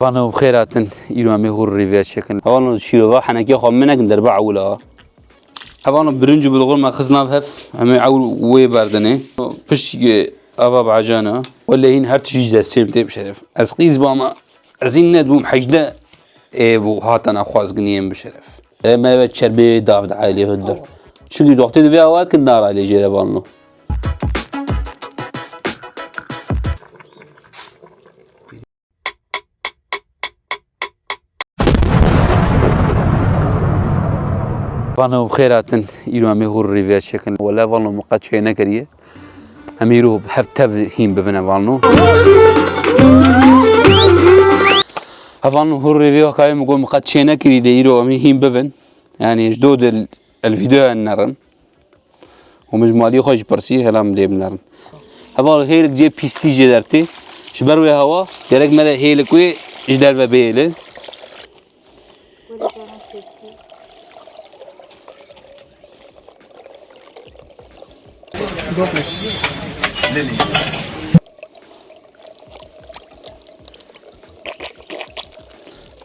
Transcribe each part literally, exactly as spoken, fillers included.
Hevalno bi xêr hatin, îro em ê hûr rêviya çêkin. Hevalno şîrova henekê xwe min nekin derba ewil a. Hevalno birinci bulgur me xist nav hev, em ê ewil wê berdinê. Piştî ava bi ecana. Wele hîn her tişt ji destê min tê bi şeref. Ez qîz bama, ez hîn nedibûm hejdeh ê bû hatana xwazginiyên bi şeref. Ê me ve çerbê dav de ailê hundir. Çünkü doxtê divê awa dikin dar ailê jê re vanlo. Vano bi xêr hatin, îro em ê hûr rêviya çêkin. Wele vano min qet çê nekiriye. Em îro hev tev hîn bivine vano. Hevalno hûr rêviya kayê min got min qet çê nekirî de îro em ê hîn bivin. Yani ji do de el videoya nerin. Û min ji malî xwe jî pirsî, hela min lê binerin. Heval hêlik cê pîsî jê dertê. Ji ber wê hewa gerek me re hêlik wê ji derve bihêle.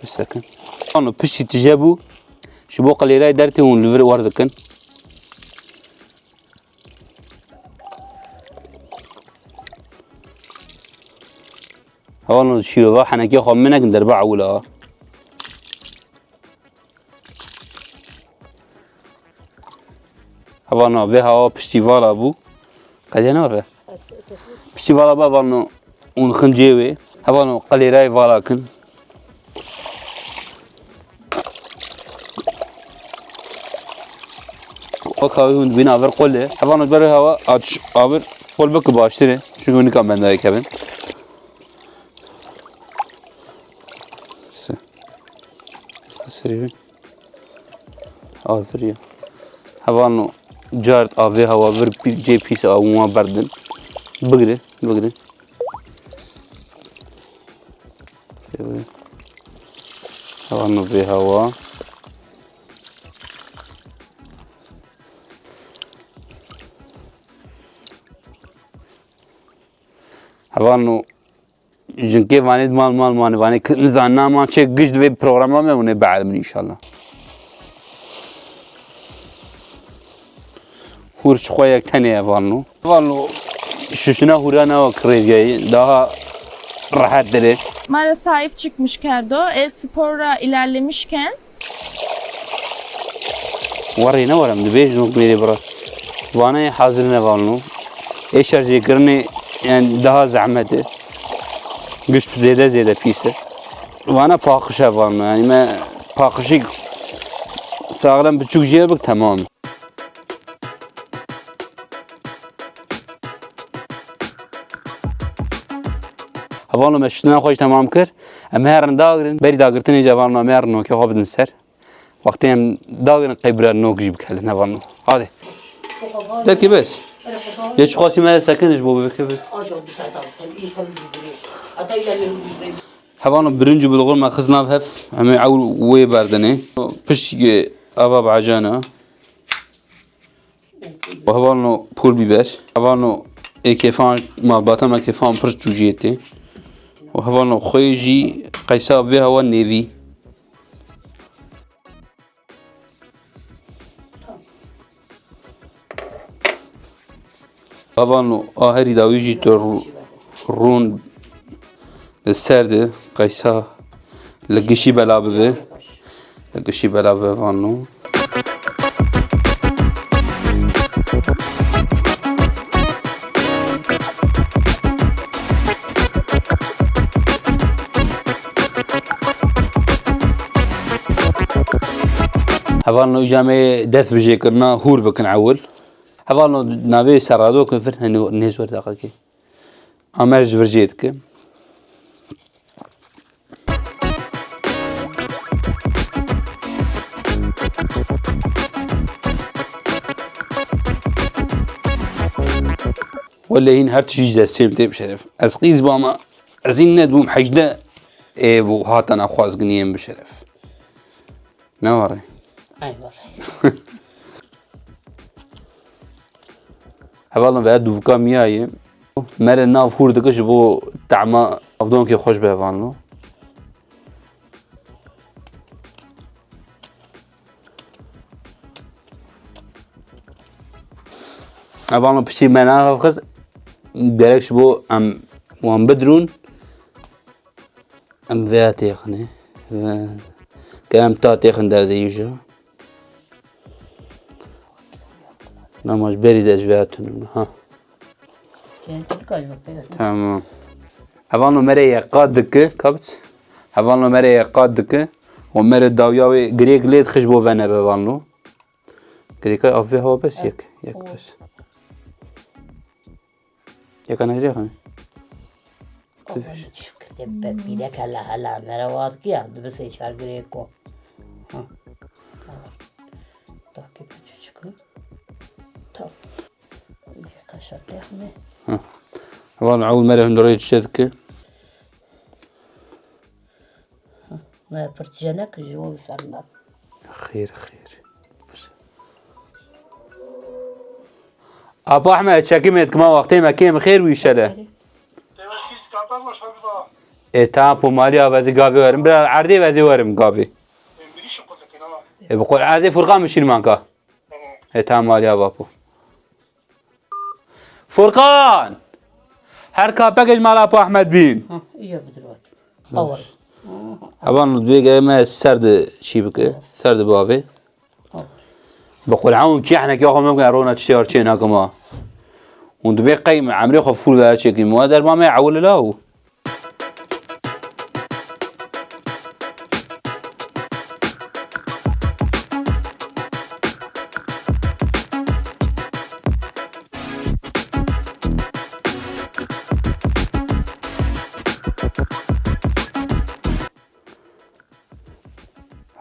Bisekin. Ano piştî tije bû. Ji bo qilêrayê dertê hûn li vir wer dikin. Hevalno şîrova henekê xwe min nekin derba ewil a. Hevalno vê hewa piştî vala bû. Qediya nave. Piştî vala bû hevalno hûn xincê wê. Hevalno qilêrayê vala kin. Wek havê hûn dibîne avir qul e. Hevalno ber hewa aç avir qul bike baştir e. Çünkü nika bendayê kevin. Se. Serî bin. Avir ya. Hevalno cart avê hewa vir pî-, cê pîs a wan berdin. Bigire, bigire. Hevalno vê hewa. Hevalno jinkê vanê mal mal mane vanê ki nizan naman çê giş divê programa me hûnê bielimin inşallah. Hûr çi xwe yek tenê ye vanno. Vanno şiştina hûra ne wek rêviyayê, daha rehet dirê. Mara sahip çıkmış Kerdo. E, spora ilerlemişken. Werê ne werem dibêjin û mêrê bira. Vane hazir ne vanno. Ê şerjêkirinê yani daha zehmet e. Giş zêde zêde pîs e. Vana paqij e vanno. Yani me paqijî sağlam biçûk jê bik temam. Hevalno me şiştina xwe jî temam kir. Em herin dagirin. Berî dagirtinê jî hevalno em herin nokê xwe bidin ser. Wextê em dagirin qey bira nok jî bikelin hevalno. Hadi. Dekî bes. Yê çiqasî me sekin ji bo bibike bi. Hevalno birinci bulgur me xist nav hev. Em ê ew wê berdinê. Piştî ava bi ecana. Û hevalno pul biber, hevalno ê kêfan malbata me kêfan pir çûciyê tê. Û hevalno xwê jî qeysa vê hewa nêvî. Hevalno a herî dawî jî tu rû-, rûn Li ser de qeysa li gişî bela bibe. Li gişî bela bibe vanno. Hevalno îca me dest bi jêkirina hûr bikin ewil. Hevalno navê serrado kifir, nê zor deqekê. Amer ji vir jê dike. Wele hîn her tişt ji destê min tê bi şeref. Ez qîz bama, ez hîn nedibûm hejdeh ê bû hatana xwazginiyên bi şeref. Ne warê. Ay warê. Hevalno veya dûvka miya ye. Mere nav hûr dike ji bo tehma avdonkê xweş be hevalno. Evan piştî me naxist, gerek ji bo em wan bidrûn. Em vêya têxinê. Ve-, ke em ta têxin derdê îja. Nama ji berî de ji vêya tune. Ha. Sen tek kalma peyaz. Tamam. Hevalno mere yek qat dike, kapt. Hevalno mere yek qat dike. O mere dawiya wê girêk lê dixij bo venebe vanlo. Girêka avê hawa bes yek, yek bes. Yeka nejrê xanî. Aman şükür. Be pîrek hela hela mere wat kiya, dibe sê çar girêko. Ha. Takip küçük. Tamam. Yeka şateh mi? Ha. Hevalno ew mere hundirê çi dike? Me pirtîje neke ji bo ser me. Xêr, xêr. Apa Ahmed, çekî me dikima wextê me kêm xêr wî şele. Ê, tamam, po malî ave di gavê werim. Bira erdê ve dê werim gavê. Ê, bi qol erdê Furkan mişîn manka. Ê, tamam, malî ava po. Furkan! Her kapek ji mala Apo Ahmed bîn. Ha, îya bidir wek. Awar. Hevan dibê ge me ser di çî bike, ser di bavê. Awar. Bi Qur'an û kî ehnekî xwe me bike, rona tiştê arçê nakima. Hûn dibê qey me emrê xwe fûr ve çêkî. Wa derma me ewil la û.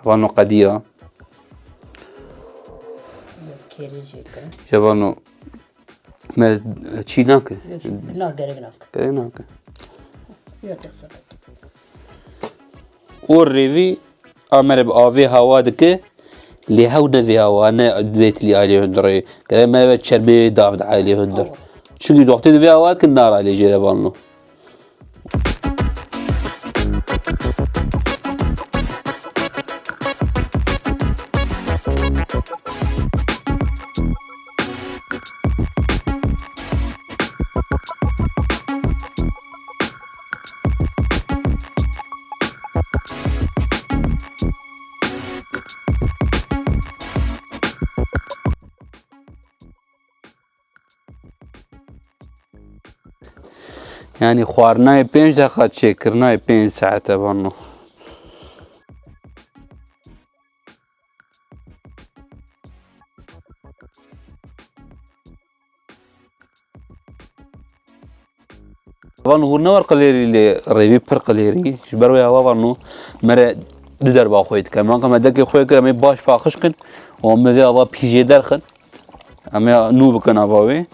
Vano qediya. Kêrê jê kirin. Ji vano me çî nake. Na, gerek nake. Gerek nake. Ya te xizmet. Û rêvî a mere bi avê hawa dike, lê hew ne vê hawa, ne divê tilî ailê hundirê. Gerek mere ve çermê dav de ailê hundir. Awa. Çunkî doxtê divê hawa dikin, nara lê jê re vanlo. Yanî xwarinayê pênc deqa çêkirina yê pênc saet e vano. Van hûr ne wer qilêrî lê rêvî pir qilêrî. Ji ber wê hewa vano mere du derba xwê dike. Manka me dekê xwê kir, em ê baş paqij kin û em ê vê ava pîjê derxin. Em ê nû bikin ava wê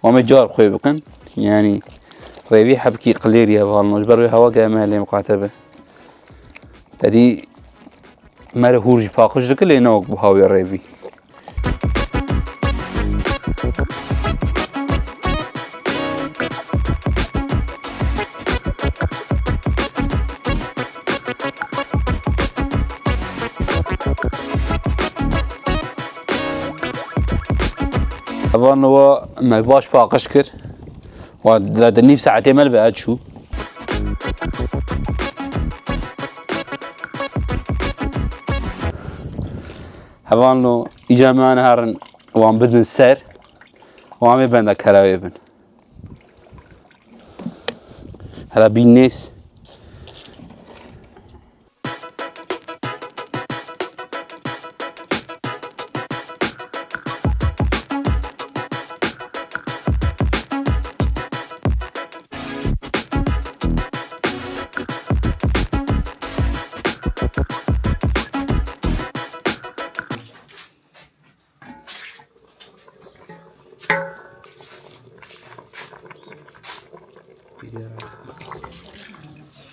û em ê car xwê bikin. Yanî rêvî hebkî qilêrî ye vano. Ji ber wê hewa ge me lê miqate be. Tedî mere hûr jî paqij dike lê ne wek bi hawê rêvî. Evan wa me baş paqij kir. Wa de, de nîv saetê me li ve çû. Hevalno, îca me an herin wan bidin ser, wan ê benda kerawê bin. Hela bîn nêz.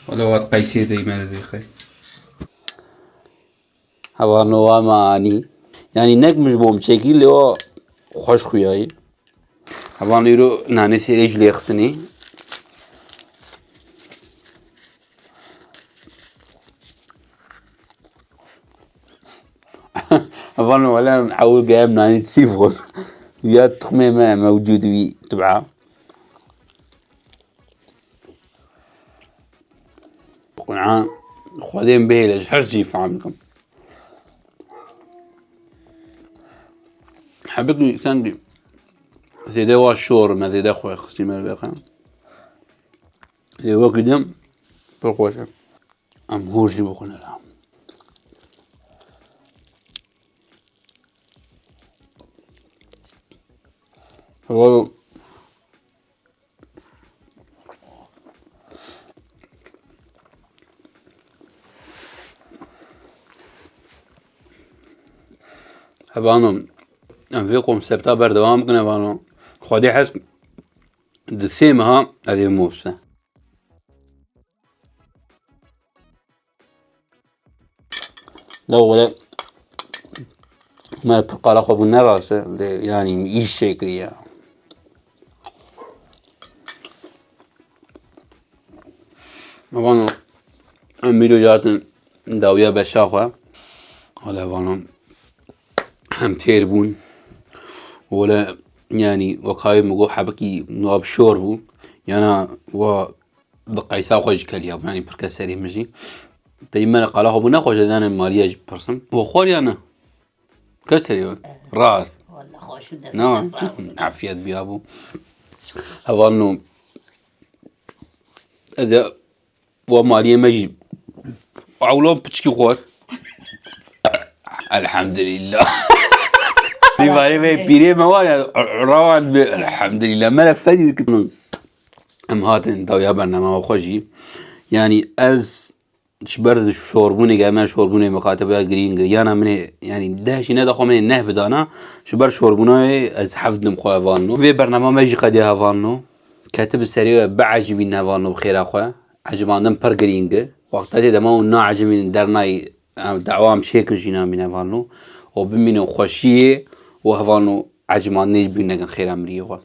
Wele wat qeysê dey me dixê. Hevalno wa me anî. Yanî nek min ji bo min çekî lê wa xweş xuyayî. Hevalno îro nanê sêrê jî lê xistinî. Hevalno wele em ewil geyem nanî tî bixwin. Ya tuxmê me mewcûd wî tib'a. Qun'a Xwedên bihêle ji her cî fam dikim. Hebik sendî zêde wa şor me zêde xwe xistî me veqe. Lê wekî din pir xweş e. Em hûr jî bixwin la. Walo Hevano, em vê konsepta berdewam bikin hevano. Xwedê hez di sê meha ez ê mose. La wele me pir qala xwe bû ne rast e. Lê yanî îş çêkiriye. Vano em vîdyo hatin dawiya beşa xwe. Wele vano hem têr bûn. Wele yanî wekayê min got hebikî nab şor bû. Yana wa bi qeysa xwe jî keliya bû. Yanî pirke serê min jî. Teyî me re qala xwe bû nexweş ez yanê maliye jî pirsim. We xwar ya ne? Kes serê we? Rast. Walla xweş û Ne? destê sağ olun. Afiyet biya bû. Hevalno. Ede wa maliyê me jî. Awlan piçkî xwar. Elhamdülillah. Pîvarê me pîrê me var ya rawan bi elhamdülillah. Me re fedî dikin. Em hatin dawiya bernama xwe jî. Yanî ez ji ber şorbûnê, germen şorbûnê miqate bira girîng e. Yana min ê, yanî deh jî neda xwe min ê neh bidana, ji ber şorbûnayê ez heft dim xwe hevalno. Vê bernama me jî qediya hevalno. Keti bi serê we biecibîn hevalno bi xêra xwe. Ecibandin pir girîng e. Wexta tê dema û naecibîn dernayî, em, dawa em çêkin jî namîn hevalno. Û bimînin xweşiyê û hevalno ecibandinê jî bîn nekin xêra miriyê xwe.